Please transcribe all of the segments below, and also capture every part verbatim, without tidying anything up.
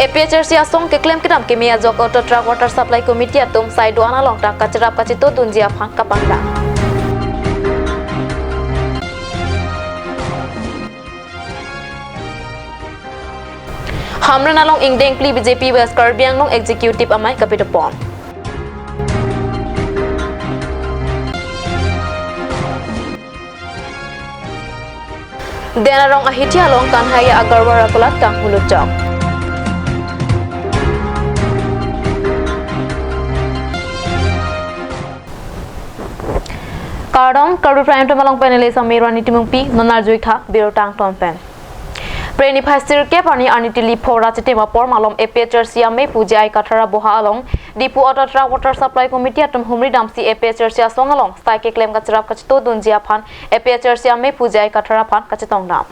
A P H L C asong keklem kedam keme ajok Auto Truck Water Supply Committee atum sai do-an along ta kacherap kachito dunji aphan kapangdam. Hamren along ingdeng phli B J P West Karbi Anglong Executive amei kapitopon. Den arong ahithi along kanhai agarwar akulat kanghulut chok. Kardom, Karbi Prime Time along panelist Amirwani Timungpi, non arjuik tha, biro tangton pen. Preni phai sirkep arni arni tili phora chitim apor malom A P H L C amei puji ai kathara boha along Diphu Auto Truck Water Supply Committee atum humri damsi A P H L C asong along sai keklem kacherap kachito dunji aphan A P H L C amei puji ai kathara aphan kachetongdam.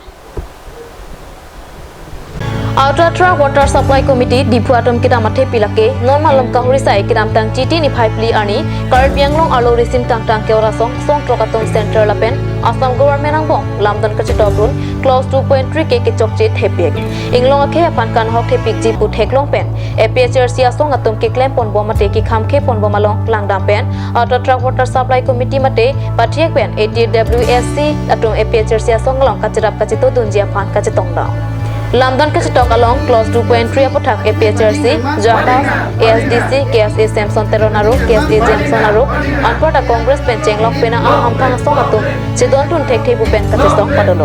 Auto Truck Water Supply Committee Diphu atum kedam athepi lake non malom kahuri sai kedamtang Chiti niphai phli arni Karbi Anglong arlo risim kangtang ke-ot asong song truck atum center lapen Assam Government angbong lamdon kachetokdun clause two point three ke kechokche thepik. Inglong akhei aphan kanhok thepikji pu theklong pen A P H L C asong atum keklem ponbom mate kekham khe ponbom along langdam pen Auto Truck Water Supply Committee mate pathiek pen A T W S C atum A P H L C asong along kacherap kachito dunji aphan kachetongdam. Lamdon kachetok along clause two point three aputhak A P H L C, Jakas, A S D C, K S A Samson Teron aro K S A Jameson aro anparta Congress pen chenglok penang ahamphang asong atum chedondun thekthe pu pen kachesong padolo.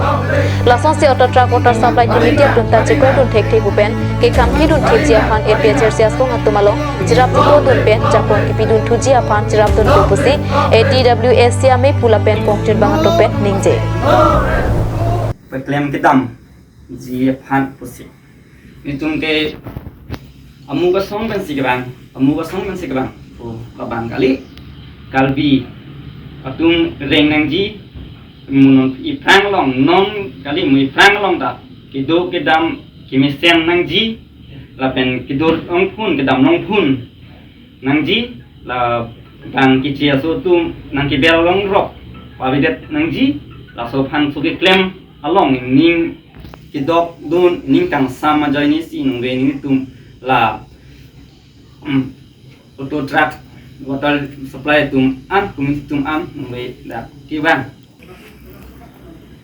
Lasonsi Auto Truck Water Supply Committee atum ta chekroidun thekthe pu pen kekham khidun thekji aphan A P H L C asong atum along cherap chito dun pen jakong kipidun thuji aphan cherap dunpo pusi A T W S C amei pu lapen pongchun bang atum pen ningje. Keklem kedamji aphan pusi. Netum ke amu kasong pensi kevang, amu kasong pensi kevang. Oh, labang kali. Karbi atum reng nangji, mo non iphrang along, non kali mo iphrang along ta kedo kedam kemesen nangji, lapen kedo longphun, kedam longphun nangji, labang keche aso atum nangkebel longrok pavidet nangji, laso aphan so keklem along ning kedok dun ning kangsam ajoine si nungve netum la, hmm, Auto Truck Water Supply atum an, committee atum an nungve dak kevang.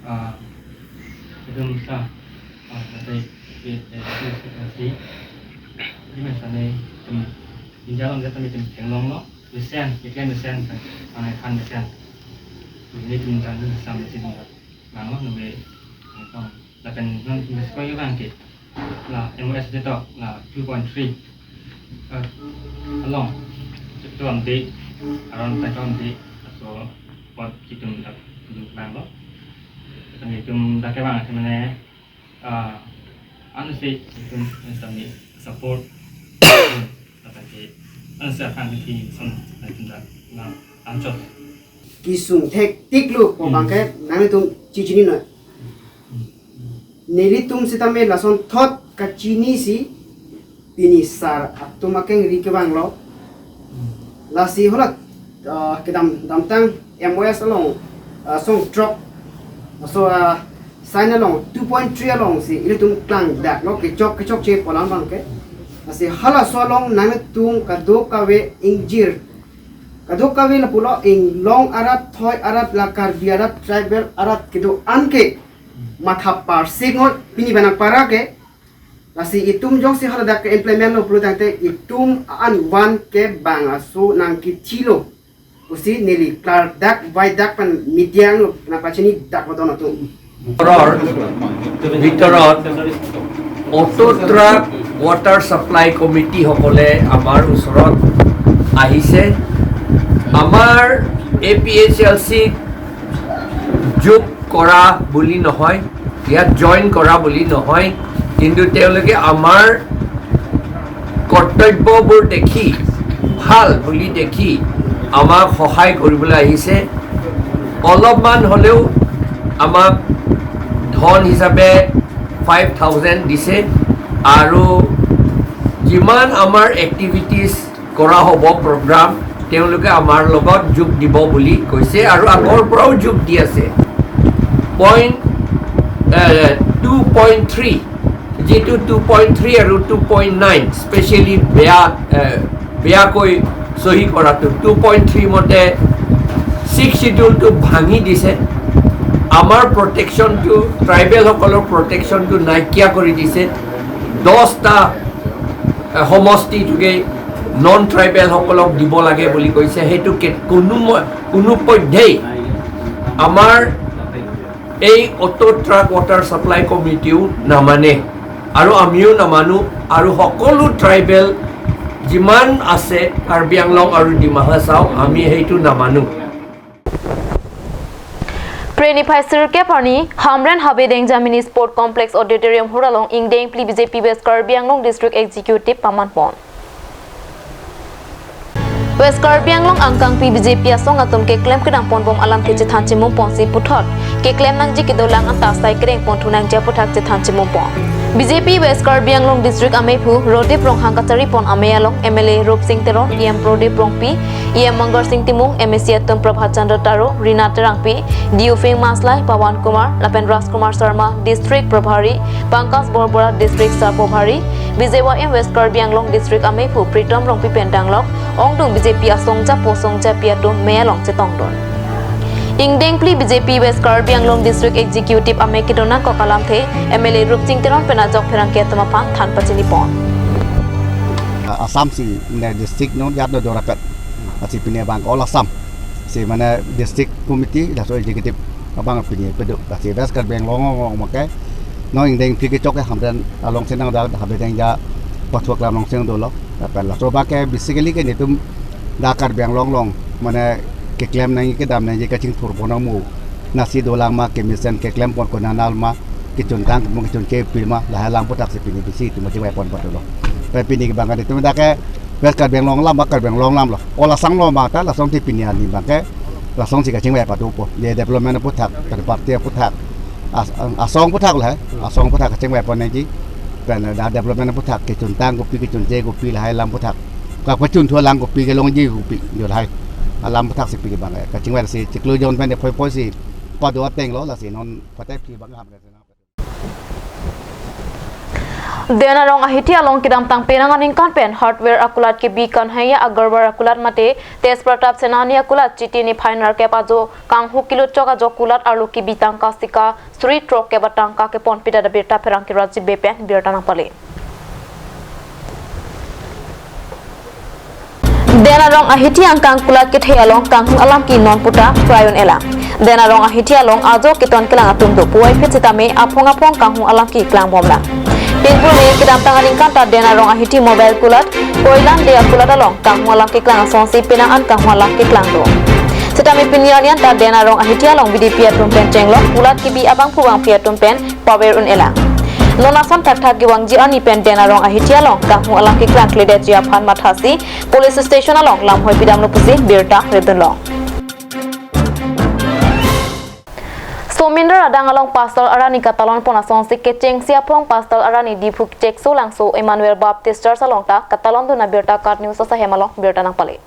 Ah, kedam sa, ah, nanti, eh, eh, eh, eh, di masa ni, tem, di jalan dia kami tem tenglong lo, mesen, kita mesen, kan, kan mesen. Ini tem jalan sam di sini, kan. Bang lo, nungve, nungve. Lapen non invest ko yo bang ke. La M O S detok la two point three. Eh, along. Chetu amde. Aron ta amde. So pot chitum dak bang lo. Kami tum dak ke bang ke mane. Ah, anu si chitum instan ni support. Lapen ke, anu si akan ke son, lapen dak, na, anchot. Kesung thektik lo, ko bang ke, nangtum chichinine. Nelitum sitame lasonthot kachinisi, pini sar atum akengri kevang lo. Lasi hola, ah, kedam, damtang M O S along, ah, song truck. So, ah, sign along, two point three along si, ilitum klang dak lo, kechok, kechokche pu alam bang ke. Lasi halaso along nangtum kadokave ingjir. Kadokave lapulo inglong arat, thoi arat, la Karbi arat, tribal arat kedo-an ke matha parsik ngot pini bang nangpara ke. Lasi itum jongsi haladak ke implement lo pulo tangte itum an van ke bang aso nangkithilo. Pusi neli klardak vaidak pen media lo nangpachini dak lo don atum. ঘৰৰ ভিতৰত auto truck water supply committee সকলে আমাৰ ওচৰত আহিছে। আমাৰ A P H L চিক যোগ কৰা বুলি নহয়, ইয়াত জইন কৰা বুলি নহয়, কিন্তু তেওঁলোকে আমাৰ কৰ্তব্যবোৰ দেখি, ভাল বুলি দেখি আমাক সহায় কৰিবলৈ আহিছে। অলপমান হ'লেও আমাক ধন হিচাপে ফাইভ থাউজেণ্ড দিছে আৰু যিমান আমাৰ এক্টিভিটিজ কৰা হ'ব প্ৰগ্ৰাম, তেওঁলোকে আমাৰ লগত যোগ দিব বুলি কৈছে আৰু আগৰ পৰাও যোগ দি আছে। পইণ্ট, এ, টু পইণ্ট থ্ৰী যিটো টু পইণ্ট থ্ৰী আৰু টু পইণ্ট নাইন স্পেচিয়েলি বেয়া, এ, বেয়াকৈ চহী কৰাটো, টু পইণ্ট থ্ৰী মতে ছিক্স শ্বিডিউলটো ভাঙি দিছে। আমাৰ প্ৰটেকশ্যনটো, ট্ৰাইবেলসকলৰ প্ৰটেকশ্যনটো নাইকিয়া কৰি দিছে। দহটা, এ, সমষ্টিটোকে নন ট্ৰাইবেলসকলক দিব লাগে বুলি কৈছে। সেইটো কে-, কোনো ম-, কোনো পধ্যেই আমাৰ এই অটো ট্ৰাক ৱাটাৰ ছাপ্লাই কমিটিও নামানে আৰু আমিও নামানো আৰু সকলো ট্ৰাইবেল যিমান আছে কাৰ্বি আংলং আৰু ডিমা হাছাও, আমি সেইটো নামানো। Pre niphai sirkep arni Hamren Habe Dengjam Mini Sport Complex Auditorium hall along ingdeng phli B J P West Karbi Anglong District Executive paman pon. West Karbi Anglong angkangpi B J P asong atum keklem kedam pon bom alamthe chethan chimum ponsi puthot keklem nangji kedolang anta sai kereng pon thu nangji aputhak chethan chimum pon. B J P West Karbi Anglong District amephu Rodip Ronghang kachari pon amei along M L A Rupsing Teron, E M Prodip Rongpi, E M Mangarsing Timung, M A C atum Prabhat Chandra Taro, Rina Terangpi, D U Fing Maslai, Pawan Kumar, lapen Rajkumar Sharma, District Prabhari, Pankaj Borbora, District Sar Prabhari, B J Y M West Karbi Anglong District amephu Pritom Rongpi pen danglok ongdung B J P asong japo song japi atum mei along chetongdun. Ingdeng phli B J P West Karbi Anglong District Executive amei kedo nangkok alamthe M L A Rupsing Teron pen ajok pherangke atum aphan than pachini pon. Assam si ne district non yat no dorapet. Asi pini abang all Assam si mane district committee laso executive abang pini pedo. Asi West Karbi Anglong ong ong make non ingdeng phli kechok ke Hamren along si nangdak Habe Dengjam pathua klam along si dolo. Lapen laso abang ke basically ke netum dak Karbi Anglong along mane keklem nangji kedam nangji kachingthur pon nangmu. Nasi dolang ma kemesen keklem pon konat nal ma kechuntang mo kechunche pil ma lahai alam aputhak si pini bisi itum chingvai pon patulo. Pen pini ke bang ke netum dak ke West Karbi Anglong alam ba Karbi Anglong alam lo. All Assam along abang ta lason ti pini arni abang ke lason si kachingvai patupo. Ye development aputhak, pen party aputhak, as-, asong aputhak lahai, asong aputhak kachingvai pon nangji. Pen dak development aputhak kechuntang kopi kechunche kopi lahai alam aputhak. Kapachunthu alang kopi kelongji kopi jo lahai. Alam aputhak si pini abang ke kachingvai si chiklo jon pen phoi phoi si pado ateng lo lasi non patai phli abang ham. Den Arong Ahithi along kedamtang penang aningkan pen hardware akulat kebi Kanhaiya Agarwal akulat mate Tej Pratap Senani akulat Chiti niphai nerkep ajo kanghu kilut chok ajo kulat arlo kebi tangka sika suri throk kep atangka kepon pida da birta pherangke Rajiv Bey pen birta nangpale. Den Arong Ahithi angkang kulat kethe along kanghung alam ki non puta krayon elang. Den Arong Ahithi along ajo keton kelang atum do puvoiphit sitame aphong aphong kanghung alam ki klang bomlang. Pinpur ne kedamtang aningkan ta Den Arong Ahithi mobile kulat Koilan Deya kulat along kanghung alam keklang asonsi penang an kanghung alam keklang do. Sitame pini arni an ta Den Arong Ahithi along B D P atum pen chenglok kulat kebi abangphu bangphi atum pen paver un elang. Non ason thakthak kevangji arni pen Den Arong Ahithi along kanghung alam keklang kledetji aphan mathasi police station along lamhoi pidamlo pusi birta redunlong. Sominder adang along pastor arani katalon pon asonsi kechengsi aphong pastor arani Diphu Chekso Langso Emmanuel Baptist Church along ta katalon dun abirta KAT News asahem along birta nangpale.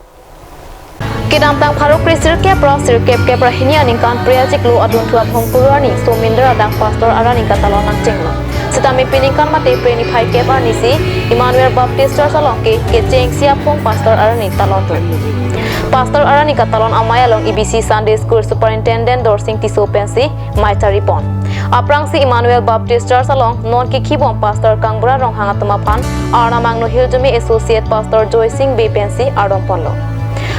Kedamtang pharo kre sirkep ra sirkep kep ra hini aningkan Phre achiklo adunthu aphong kuru arni Sominder adang pastor arani katalon nangchenglo. Sitame peningkan mate Phre niphai kep arni si Emmanuel Baptist Church along ke kechengsi aphong pastor arani talon dun. Pastor arani katalon amei along E B C Sunday School Superintendent Dorsing Tisso pensi mei chari pon. Aphrangsi Emmanuel Baptist Church along non kekhi bom Pastor Kangbura Ronghang atum aphan Arnam Angno Hiljume Associate Pastor Joysing Bey pensi ardom ponlo.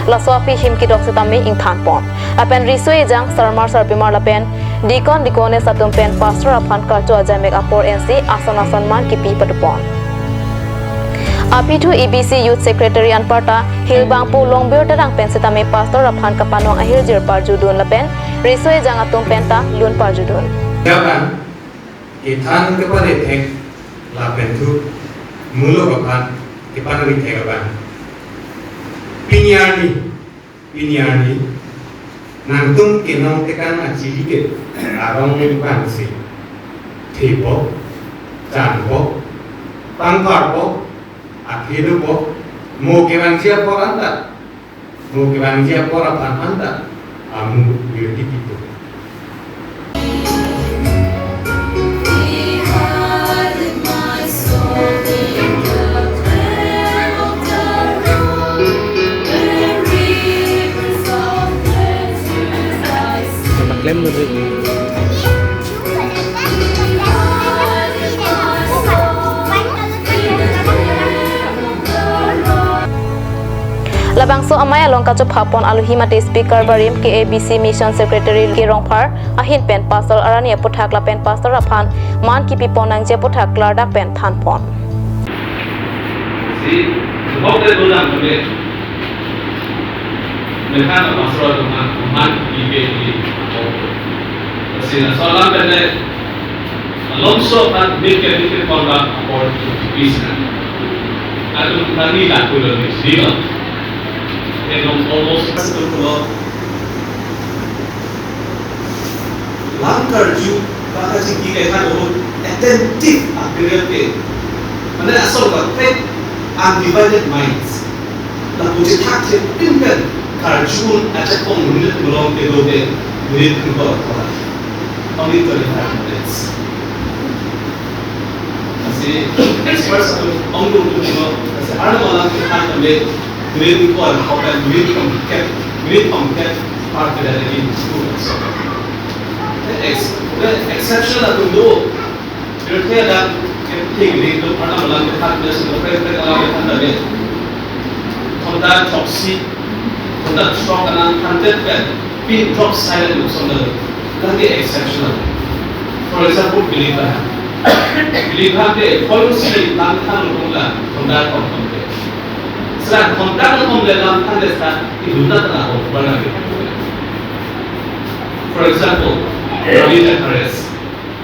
Laso aphi him kedok sitame ingthan pon. Lapen riso ejang sarmar sarpimar lapen deacon deaconess atum pen pastor aphan karcho ajamek apor ensi ason ason man kipi padu pon. Aphi thu E B C Youth Secretary anparta Hilbangpo Longbir Terang pen sitame pastor aphan kapanong ahirjir parjudun lapen riso ejang atum pen ta lun parjudun. Japan, kethan keparethek lapen thu muluk aphan keparethek abang. Pini arni, pini arni, nangtum kenong tekang achili ke arong vangsi thepok, chanpok, pangparpok, athedopo, mo kevangji apor anta, mo kevangji apor aphan anta, amu virti pipo. Lem nuri. Labangso amei along kachopha pon alohi mate speaker barim K A B C Mission Secretary K Rongphar ahin pen pastor arni aputhak lapen pastor aphan man kipi pon nangji aputhak klardak pen than pon. Si, sebab dia tu dah boleh. Mereka tak pastor tu man, man kipi di. Sina soalan pendek. Alonso kan mikir-mikir kontra apor tipis kan. Aduh, tani laku lebih sila. Elong almost satu pulau. Lam karju, baka chingki kai kan oh, attentive appear ke. Mane asal ba, undivided minds. Lapu chethak thepin pen karju un achak kong minute mulong kedo ke minute kedo ko. Only twenty-five minutes. Lasi experts atum ongdung tum ko, lasi arlo malam ke khan kami minute ko, ko minute kong ke, minute kong ke, part ke dari itu. Ex-, exception atum do. Pirthe alam ke thik ri do, arnam alam ke thak le, so, pre, pre alam ke thak le. Khonta throksi, khonta throk anang hundred pen, pin drop silent lo song le. Lake exceptional. For example, Billy Graham. Billy Graham ke, follow si, lang thang lo kong la, khonta throksi. Sila khonta throksi le lang thang le sa, itu na ta ho, bana ke. For example, Ravi Zacharias.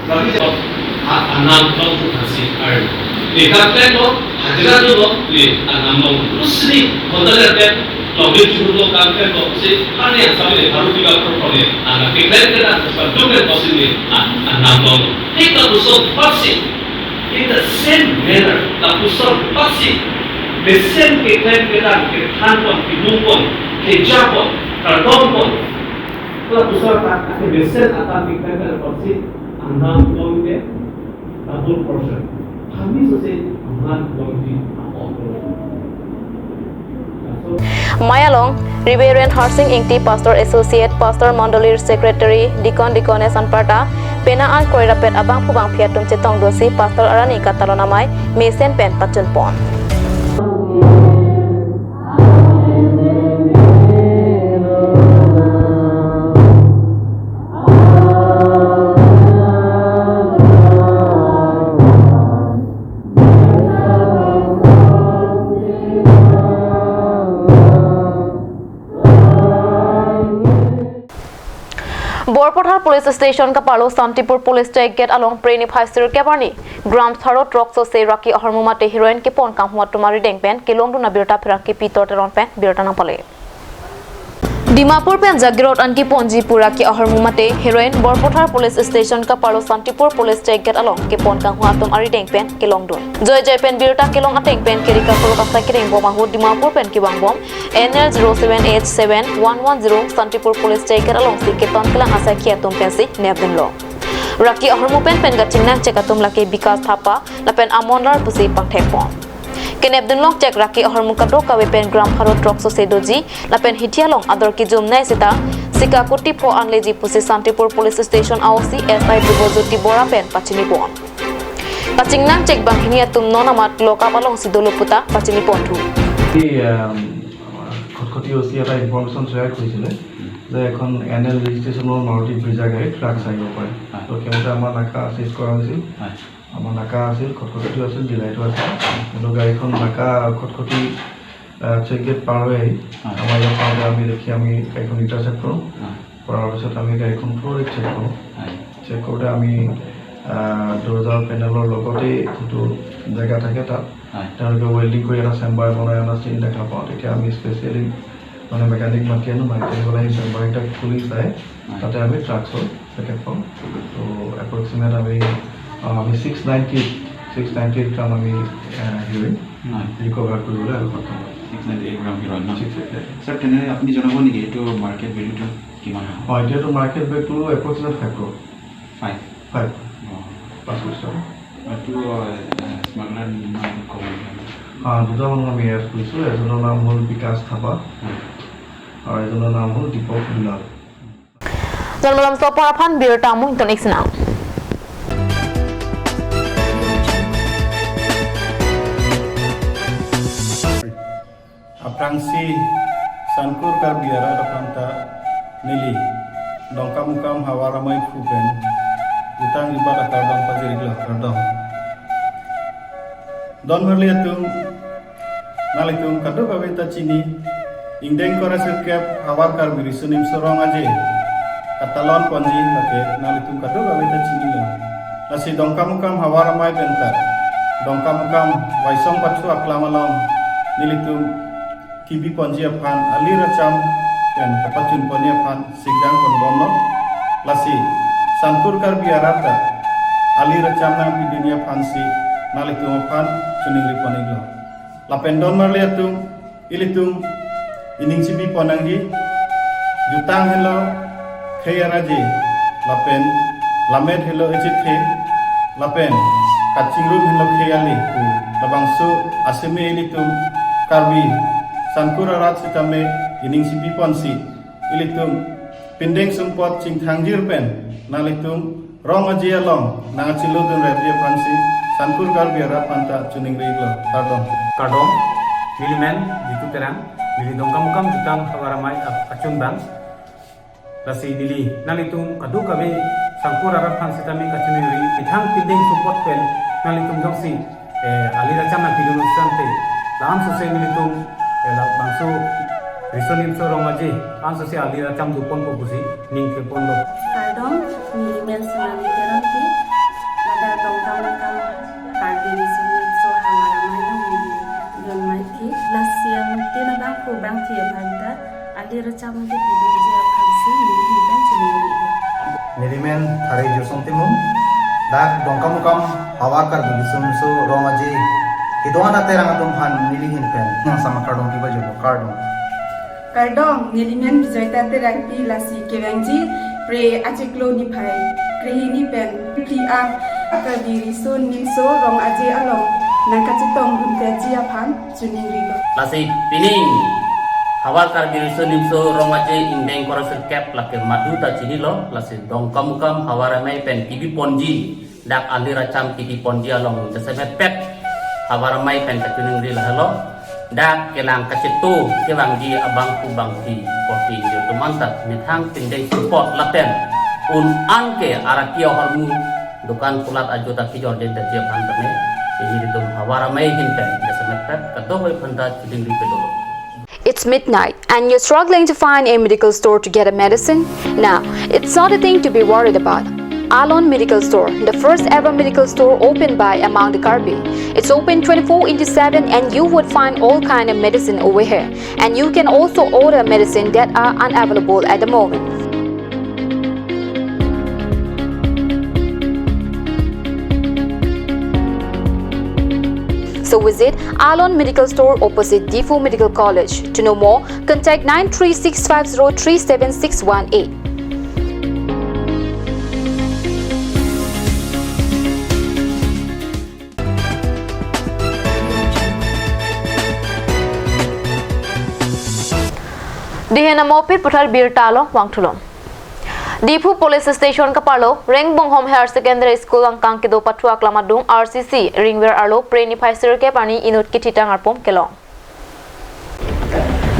Ravi Zacharias, a, anam long tu nasi ari. Ni kam pen lo, hajira tu lo, ni anam long tu sini, hotel pen, long ni tu lo kam pen lo, si, ani yang sama ni, baru tiga puluh kali, anak kita kita, sebab tu kan pasti ni, a, anam long. Kita pusat pasti, in the same manner, ta pusat pasti, the same ke pen ke dan, ke than pon, ke bung pon, ke ja pon, kardom pon. Kalau pusat tak, ada besen atau tiga kali porsi, anam pon ke double portion. Kami sese anam pon di apa? Mei along, Reverend Harsing Ingti, Pastor Associate, Pastor Mondolir Secretary, Deacon, Deaconess anparta, penang an kroirapet abangphu bangphi atum chetongdunsi, Pastor arni katalon amei, mesen pen pachun pon. Borpathar Police Station kaparlo Santipur Police Check Gate along Preni phai sirkep arni Gram Tharo Truck Sose Raki ahormu mate heroin kepon kanghu atum arideng pen kelongdun abirta pherangke Peter Teron pen birta nangpale. Dimapur pen Jagiroad an keponji pu raki ahormu mate heroin Borpathar Police Station kaparlo Santipur Police Check Gate along kepon kanghu atum arideng pen kelongdun. Joijoi pen birta kelong ateng pen keri kakorok asai kereng bom ahut Dimapur pen kevang bom N L zero seven H seven one one zero Santipur Police Check Gate alongsi keton kelang asai ke atum pensi nepdunlo. Raki ahormu pen pen kachingnang chek atum lake Bikas Thapa lapen Amon Lar pusi pangthek pon. Kenepdun long chek raki ahormu kadokave pen Gram Tharo Truck Sose doji lapen hithi along ador kejum nei seta sika kuti pho anleji pusi Santipur Police Station A O C S I Dhrubo Jyoti Bora pen pachini pon. Kachingnang chek banghini atum non amat lock up alongsi dolo puta pachini ponthu. এই, আম, খটখটি অ' চি এটা information share কৰিছিলে যে এখন N L ৰেজিষ্ট্ৰেশ্যনৰ মাৰুতি ব্ৰিজা গাড়ী ট্ৰাক চাৰিব পাৰে। হয়। তো সেইমতে আমাৰ নাকা চিজ কৰা হৈছিল। হয়। আমাৰ নাকা আছিল, খটখটিটো আছিল, ডিলাইটো আছিল। কিন্তু গাড়ীখন নাকা খটখটি, আহ, চেক গেট পাৰ হৈ আহি হয়। আমাৰ ইয়াত পাওঁতে আমি দেখি আমি গাড়ীখন ইণ্টাৰচেপ্ট কৰোঁ। হয়। কৰাৰ পিছত আমি গাড়ীখন থ'ৰ চেক কৰোঁ। হয়। চেক কৰোঁতে আমি, আহ, দৰ্জাৰ পেনেলৰ লগতেই যিটো জেগা থাকে তাত হয়। তেওঁলোকে ৱেল্ডিং কৰি এটা চেম্বাৰ বনাই অনা চিন দেখা পাওঁ। তেতিয়া আমি স্পেচিয়েলি মানে মেকানিক মাতি আনো, মাতি আনি পেলাই সেই চেম্বাৰ এটা খুলি চাই হয়। তাতে আমি ট্ৰাকছৰ পেকেট পাওঁ। তো এপ্ৰক্সিমেট আমি, আহ, আমি six ninety eight, six ninety eight গ্ৰাম আমি, আহ, হেৰইন হয়। ৰিকভাৰ কৰিবলৈ আৰু সক্ষম হ'ম। Six ninety eight gram heroin ন? Six eighty eight. ছাৰ, তেনে আপুনি জনাব নেকি এইটো মাৰ্কেট ভেলুটো কিমান হ'ব? হয়, এতিয়াতো মাৰ্কেট ভেলুটো approximate five crore. Five? Five. অ। পাঁচ কোটি টকা। এইটো, আহ, স্মাগলাৰ নাম ক'ব নেকি? হা, দুজন আমি এৰেষ্ট কৰিছোঁ। এজনৰ নাম হ'ল বিকাশ থাপা হয়। আৰু এজনৰ নাম হ'ল দীপক দুলাল। Jan malomso apor aphan birta amu ington ik sinang. Aphrangsi Sankur Karbi arat aphanta neli Dongkamukam Havar Amei aphu pen jutang ribat akardom pajir-iklo, kardom. Don marli atum, nanglitum kadokave ta chini, ingdeng kora sirkep Havar Karbi Riso Nimso Rong Aje katalon ponji lake nanglitum kadokave ta chinilo. Lasi Dongkamukam Havar Amei penta Dongkamukam Waisong Pathu aklam along nelitum kebi ponji aphan, alir acham pen kapachun ponji aphan sikdang pon bomlo. Lasi Sankur Karbi arat ta alir acham nangpidunji aphansi nanglitum aphan chiningri pon-iklo. Lapen don marli atum, ilitum ining chibi pon nangji, jutang henlo khei araje, lapen lammet henlo echethe, lapen kachingrum henlo khei ale pu labangso aseme ilitum Karbi Sankur arat sitame ining chibi ponsi ilitum pindeng sumpot chingthangjir pen nanglitum rong aje along nangchilodun rep-ji aphansi Sankur Karbi arat aphanta chiningri-iklo, kardom. Kardom, neli men Jitu Terang, neli Dongkamukam jutang Havar Amei ap-, achun bang. Lasi neli nanglitum kadokave Sankur arat aphan sitame kachiningri, methang pindeng sumpot pen nanglitum jongsi, eh, alir acham nangpidun sante, la-an sose nelitum, eh, labangso Riso Nimso Rong Aje, la-an sose alir acham doponpo pusi ning keponlo. Kardom, neli men Sonali Terangpi, ladak Dongkamukam Karbi Riso Nimso Havar Amei along neli don maiki, lasi angtin abangphu bangphi aphanta alir acham kepidunji aphansi neli ahin pen chiningri-iklo. Neli men Thare Jirsong Timung, dak Dongkamukam Havar Karbi Riso Nimso Rong Aje kedo-an aterang atum aphan neli ahin pen nang sama kardom pipajirlo, kardom. Kardom, neli men Bijoyta Terangpi, lasi kevangji Phre achiklo niphai krehini pen phli-an Karbi Riso Nimso Rong Aje along nangkachetongdun piji aphan chiningrilo. Lasi pining Havar Karbi Riso Nimso Rong Aje ingdeng kora sirkep lake madu ta chinilo, lasi Dongkamukam Havar Amei pen kebi ponji, dak alir acham kebi ponji along jasemet pet Havar Amei pen kachiningri lahelo. Dak kelang kacheto kevangji abangphu bangphi korte ingjir atum anta methang pindeng sumpot lapen un-an ke araki ahormu, dokan kulat ajo ta kejor den-detji aphan tame, ilitum Havar Amei ahin pen jasemet pet kadokave aphanta chiningri pedolo. It's midnight and you're struggling to find a medical store to get a medicine? Now, it's not a thing to be worried about. Alon Medical Store, the first ever medical store opened by among the Karbi. It's open twenty-four into seven and you would find all kind of medicine over here. And you can also order medicine that are unavailable at the moment. So visit Alon Medical Store opposite Diphu Medical College. To know more, contact nine three six five zero three seven six one eight. Dihen amo pit puthot birta along vangthulo. Diphu Police Station kaparlo, Rengbonghom Higher Secondary School angkang kedo pathu aklam adung R C C, Ringver arlo Phre niphai sirkep arni inut kethitang arpum kelong.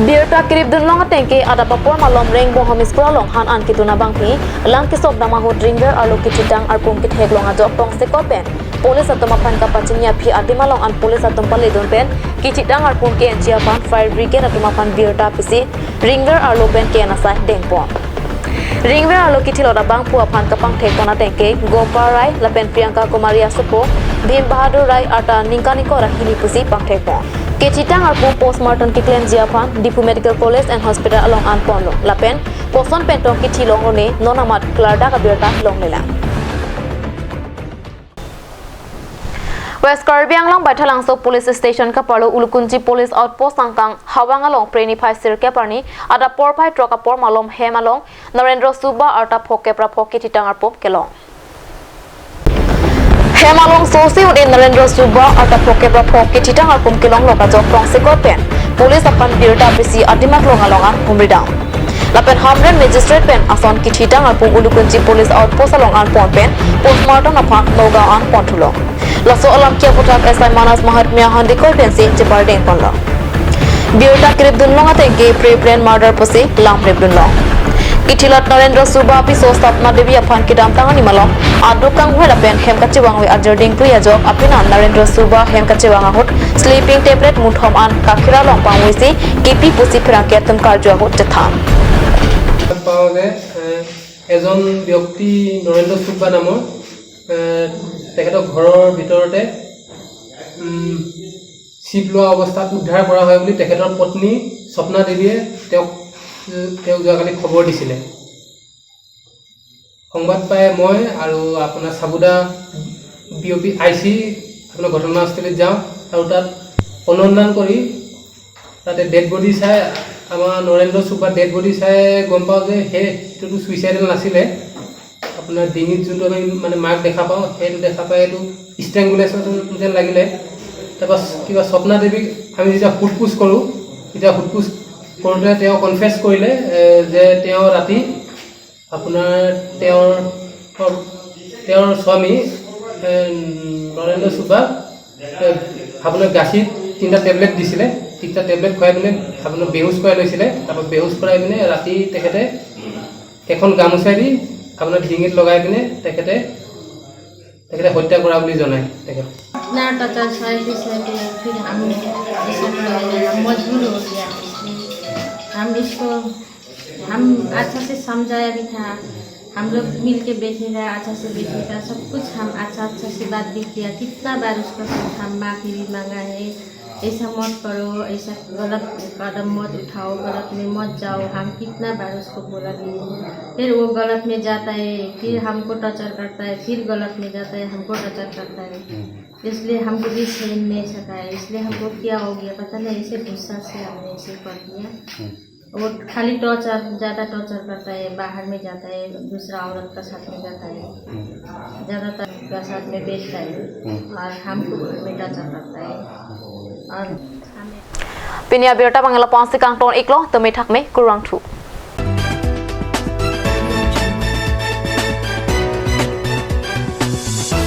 Birta keripdun long atengke adap apor malom Rengbonghom School along han an kedun abangphi, lang kesok dam ahut Ringver arlo kethitang arpum ketheklong ajok tongsekot pen police atum aphan kapachini aphi adim along an police atum paledun pen kethitang arpum ke-enji aphan fire brigade atum aphan birta pisi Ringver arlo pen ke-en asai dengpon. Ringver arlo kethilot abangphu aphan kapangthekpon atengke Gopal Rai lapen Priyanka Kumari asopo, Bhim Bahadur Rai arta ningkan ingkoi ra hini pusi pangthekpon. Kethitang arpum postmortem keklemji aphan Diphu Medical College and Hospital along an ponlo lapen koson pen tong kethilong lone non amat klardak abirta longlelang. West Karbi Anglong Baithalangso Police Station kaparlo Ulukunchi Police Outpost angkang Hawang along Phre niphai sirkep arni adap porphai throk apor malom hem along Narendra Subba arta phokep ra phok kethitang arpum kelong. Hem along sosi un-e Narendra Subba arta phokep ra phok kethitang arpum kelonglok ajok tongsekot pen police aphan birta pisi adim aklong along an humridam. Lapen Hamren Magistrate pen ason kithi tang arpum Ulukunchi Police Outpost along an pon pen postmortem aphan Nagaon an pon thulo. Laso alam ke aputhak S I Manas Mahatmya Handikoi pensi chepardeng ponlo. Birta krip dunlong ateng ke pre-planned murder pusi lam rip dunlong. Kithilot Narendra Suba apiso Sapna Devi aphan kedamtang arni malom aduk kangvai lapen hem kachevangve ajor dingpui ajok apinan Narendra Suba hem kachevang ahut sleeping tablet muthom an kakhira along pangvoi si kepi pusi pherangke atum karju ahut chethan. পাওঁ যে এ, এজন ব্যক্তি নৰেন্দ্ৰ চুব্বা নামৰ এ, তেখেতক ঘৰৰ ভিতৰতে উম, চিপ লোৱা অৱস্থাত উদ্ধাৰ কৰা হয় বুলি তেখেতৰ পত্নী স্বপ্না দেৱীয়ে তেওঁক এ, তেওঁক যোৱাকালি খবৰ দিছিলে। সংবাদ পাই মই আৰু আপোনাৰ চাবুদা বি অ' পি আই চি আপোনাৰ ঘটনাস্থলীত যাওঁ আৰু তাত অনুসন্ধান কৰি তাতে ডেড বডি চাই আমাৰ নৰেন্দ্ৰ চুব্বাৰ ডেড বডি চাই গম পাওঁ যে সেই সেইটোতো ছুইচাইডেল নাছিলে। আপোনাৰ ডিঙিত যোনটো আমি মানে মাৰ্ক দেখা পাওঁ সেইটো দেখা পাই এইটো ষ্ট্ৰেংগুলেশ্যন যেন লাগিলে। তাৰপৰা কিবা স্বপ্না দেৱীক আমি যেতিয়া সোধ পোছ কৰোঁ তেতিয়া সোধ পোছ কৰোঁতে তেওঁ কনফেছ কৰিলে এ, যে তেওঁ ৰাতি আপোনাৰ তেওঁৰ তেওঁৰ স্বামী এ, নৰেন্দ্ৰ চুব্বাক এ, আপোনাৰ গাচিত তিনিটা টেবলেট দিছিলে। তিনিটা টেবলেট খুৱাই পিনে আপোনাৰ বেহুচ কৰাই লৈছিলে। তাৰপৰা বেহুচ কৰাই পিনে ৰাতি তেখেতে এখন গামোচাই দি আপোনাৰ ডিঙিত লগাই পিনে তেখেতে তেখেতে হত্যা কৰা বুলি জনায় তেখেতে। इतना टॉर्चर सहते सहते फिर हम ऐसा कर लेंगे, हम मजबूर हो गया। हम इसको हम अच्छा से समझाया भी था, हम लोग मिल के बैठेगा, अच्छा से बैठेगा, सब कुछ हम अच्छा अच्छा से बात भी किया। कितना बार उसका साथ हम माफी भी मांगा है, ऐसा मत करो, ऐसा गलत कदम मत उठाओ, गलत में मत जाओ। हम कितना बार उसको बोला भी है, फिर वो गलत में जाता है, फिर हमको टॉर्चर करता है, फिर गलत में जाता है, हमको टॉर्चर करता है। इसलिए हमको भी सहन नहीं सका है, इसलिए हमको क्या हो गया पता नहीं, ऐसे गुस्सा से हमने ऐसे कर दिया। वो खाली टॉर्चर, ज्यादा टॉर्चर करता है, बाहर में जाता है, दूसरा औरत का साथ में जाता है, ज्यादातर का साथ में बैठता है, और हमको घर में टॉर्चर करता है। और हमें Pini abirta abang lapu-an si kangton iklo, tumi thakme, kurvangthu.